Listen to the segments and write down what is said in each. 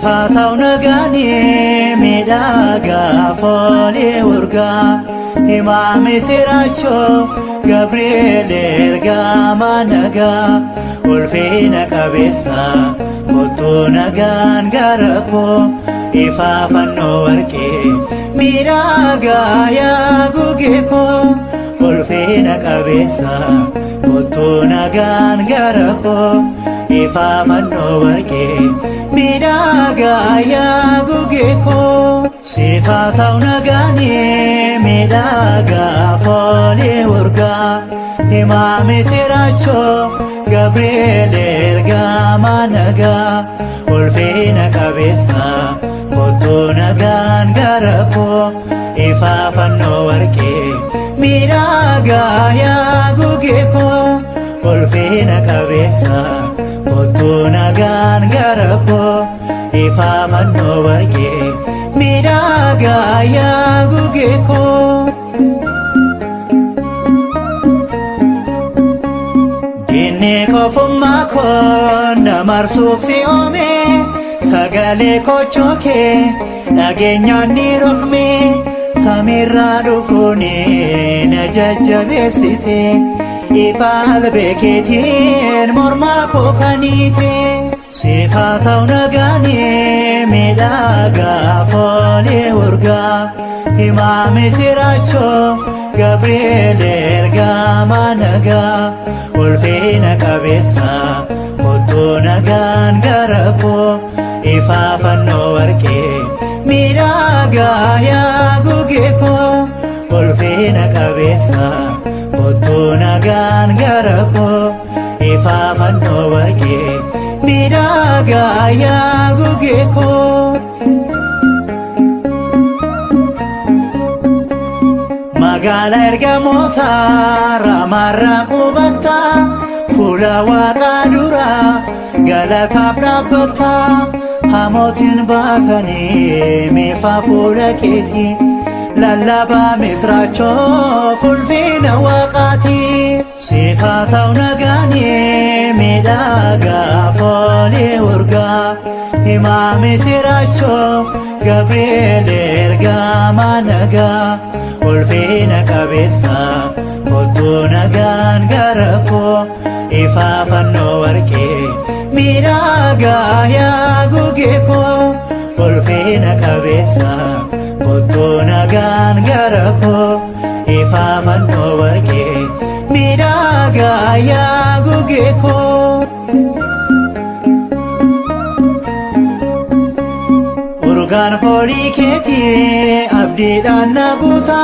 Sifa ta'u nagaanii miidhagaa foolii urgaa himaame siraachoo Gabriel ergamaa nagaa ulfina qabeessa kottuu nagaan gara koo ifaa fannoo warqee miidhagaa yaa gugee koo ulfina qabeessa kottuu nagaan gara koo ifaa fannoo warqee miidhagaa yaa gugee koo. Sifa ta'u nagaanii miidhagaa foolii urgaa himaame siraachoo Gabriel ergamaa nagaa ulfina qabeessa kottuu nagaan gara koo ifaa fannoo warqee miidhagaa yaa gugee koo ulfina qabeessa kottuu nagaan gara koo ifaa fannoo warqee miidhagaa yaa gugee koo. Diinni qofummaa koo na marsuuf si uume sagalee kochoo kee dhageenyaan ni rokme samiirraa dhufuun na jajjabeessite ifa albee keetiin mormaa koo kaniite. Sifa ta'u nagaanii miidhagaa foolii urgaa himaame siraachoo Gabriel ergamaa nagaa ulfina qabeessa kottuu nagaan gara koo ifaa fannoo warqee miidhagaa yaa gugee koo ulfina qabeessa kottuu nagaan gara koo ifaa fannoo warqee miidhagaa yaa gugee koo. Magaalaa ergamoota raamarraa qubatta fuula waaqaa dura galataaf dhaabbata hamootiin baatanii meefaa fuula keetii lallabaa misraachoo fulfina waaqaati. Sifa ta'u nagaanii miidhagaa foolii urgaa himaame siraachoo Gabriel ergamaa nagaa ulfina qabeessa kottuu nagaan gara koo ifaa fannoo warqee miidhagaa yaa gugee koo ulfina qabeessa kottuu nagaan gara koo ifaa fannoo warqee miidhagaa yaa gugee koo. Urgaan foolii keetii abdiidhaan na guuta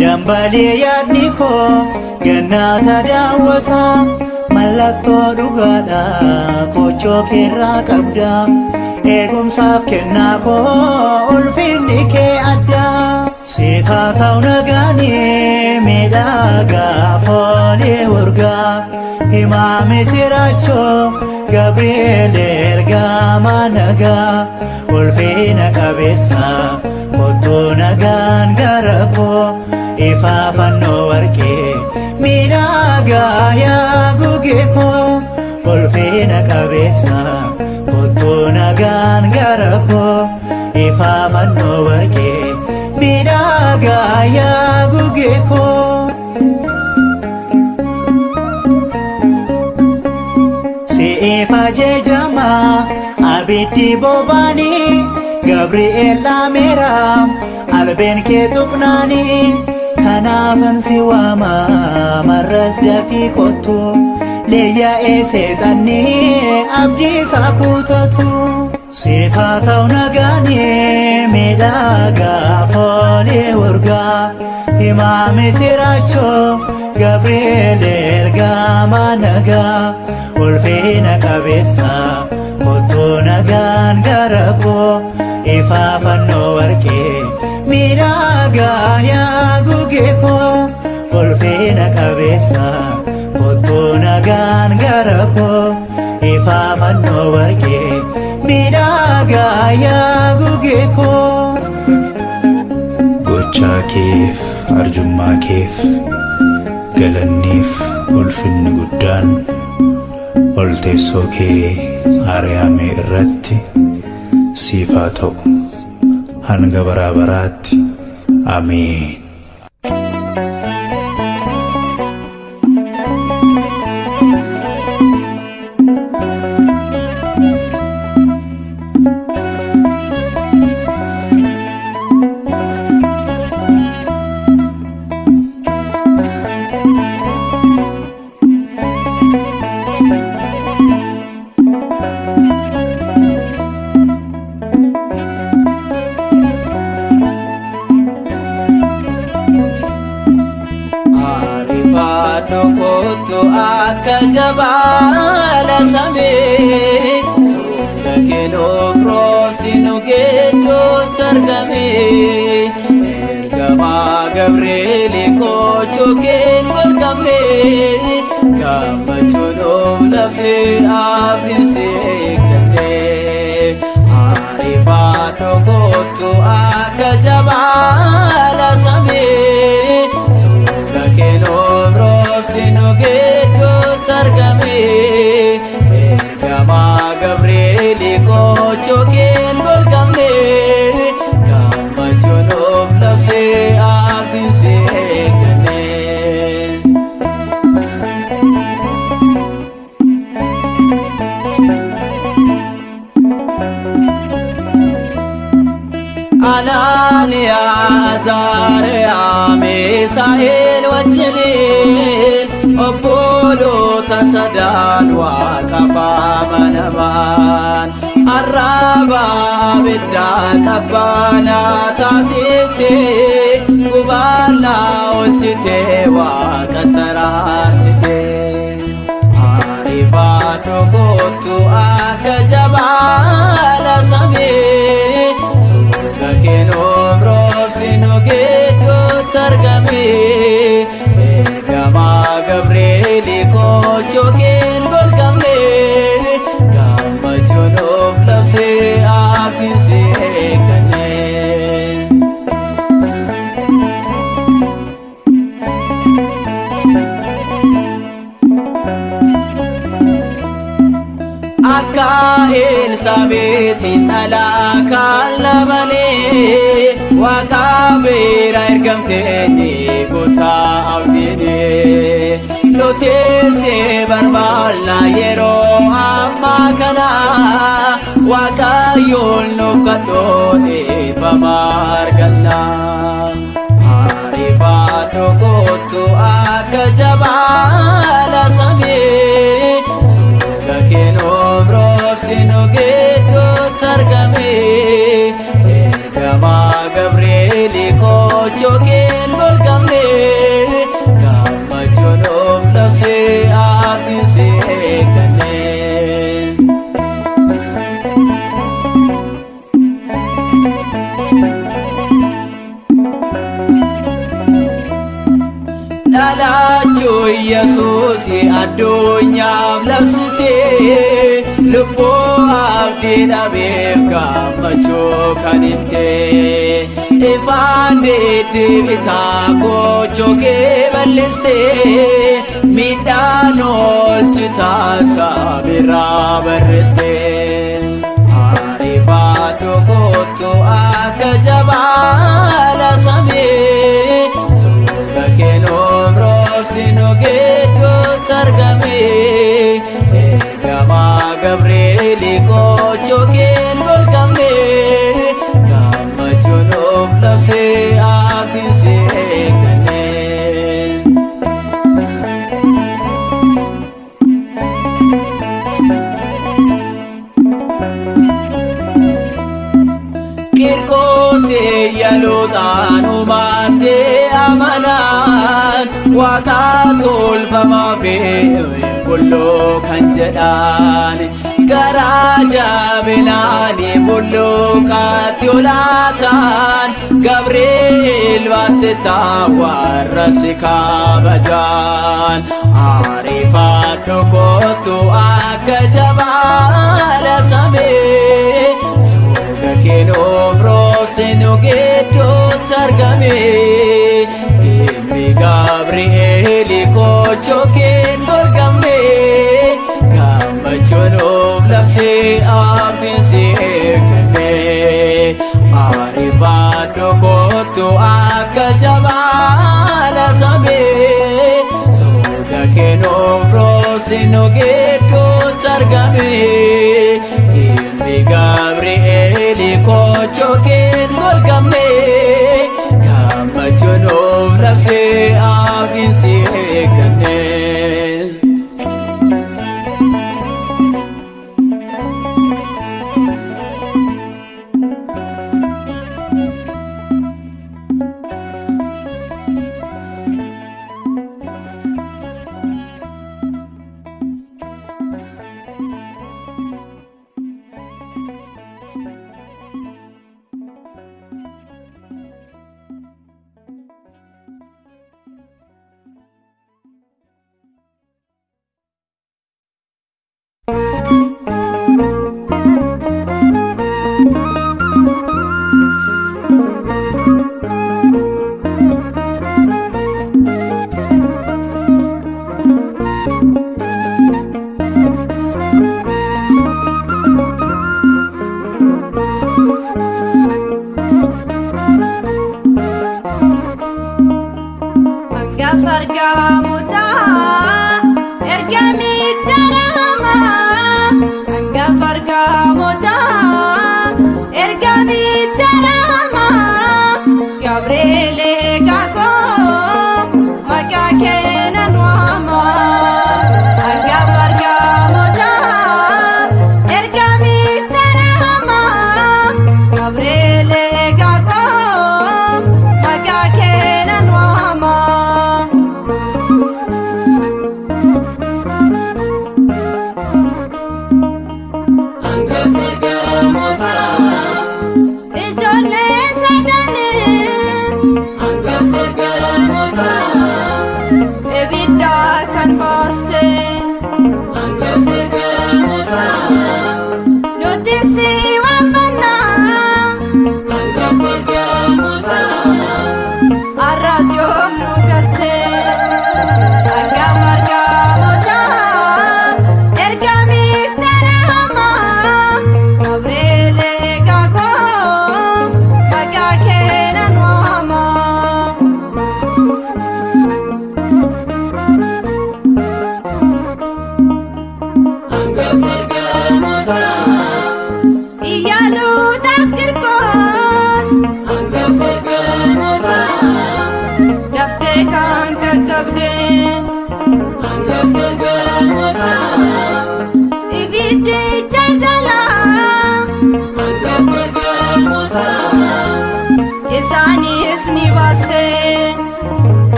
dambalee yaadni koo gannaata daawwata mallattoo dhugaadha kochoo keerraa qabda eegumsaaf kennaa koo ulfinni kee adda. Sifa ta'u nagaanii miidhagaa foolii urgaa himaame siraachoo Gabriel ergamaa nagaa ulfina qabeessa kottuu nagaan gara koo ifaa fannoo warqee miidhagaa yaa gugee koo ulfina qabeessa kottuu nagaan gara koo ifaa fannoo warqee miidhagaa yaa gugee koo. Siif ajajama abiddi bobaanii Gabriel laameera albeen kee tuqnaanii kanaafan si waama marras dafii kottu leeyyaa'ee seexannii abdii isaa kutatu. Sifa ta'u nagaanii miidhagaa foolii urgaa himaame siraachoo Gabriel ergamaa nagaa ulfina qabeessa kottuu nagaan gara koo ifaa fannoo warqee miidhagaa yaa gugee koo ulfina qabeessa kottuu nagaan gara koo ifaa fannoo warqee miidhagaa yaa gugee koo. Gochaa keef arjummaa keef galanniif ulfinni guddaan ol teessoo kee Ariyaamee irratti siif haa ta'u hanga bara baraatti. Ameen. Akka jabaala samii suura kennuuf roobsi nu gidduutti argame. Ergamaa Gabreeli koochoo keen golgamne gammachuu nuuf labsee abdiin si eegganne. Ariifadhu kottu akka jabaala samii suura kennuuf roobsi nu gidduutti argame. Ergamaa Gabreeli koochoo keen golgamne gammachuu nuuf labsee abdiin si eegganne. Anaaniyaa Azaariyaa Misaa'el wajjiniin obboloota sadan waaqaaf amanaman arraba abiddaa qabbanaa taasiftee gubaannaa oolchitee waaqa taraarsite. Ariifadhu kottu akka jabaala samii suura kennuuf roobsi nu gidduutti argame. Ergamaa Gabreeli koochoo keen golgamne gammachuu nuuf labsee abdiin si eegganne. Akka Elsaabeetiin dhalaa kan labanee waaqa beera ergamtee ni goota abdiinee. Nuti si barbaanna yeroo ammaa kana Waaqayyoon nuuf kadhoo dhiifama arganna. Ariifadhu kottu akka jabaala samii suura kennuuf roobsi nu gidduutti argame. Ergamaa Gabreeli koochoo keen golgamne gammachuu nuuf labsee abdiin si eegganne. Dhalachuu Yesuus addunyaaf labsitee lubbuu abdii dhabeef gammachuu kan himte. Ifaan deddeebitaa koochoo kee bal'istee miidhaan oolchitaa saamirraa barreessite. Ariifadhu kottu akka jabaala samii suura kennuuf roobsi nu gidduutti argame. Ergamaa Gabreeli koochoo keen golgamne gammachuu nuuf labsee abdiin si eegganne. Qirqoos yaaluudhaan uumattee amanan waaqa tolfamaa fi bulloo kan jedhan garaa jabinaan bulluqaatti olaatan Gabriel baasetta warra si kabajan. Ariifadhu kottu akka jabaala samii suura kennuuf roobsi nu gidduutti argame. Ilmi Gabriel koochoo keen golgamne gammachuu nuuf labsee abdiin si eegganne. nu gidduutti argame. Ilmi Gabri'eeli koochoo keen golgamne. Gammachuu nuuf labsee abdiin si eegganne.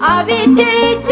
Abiddi.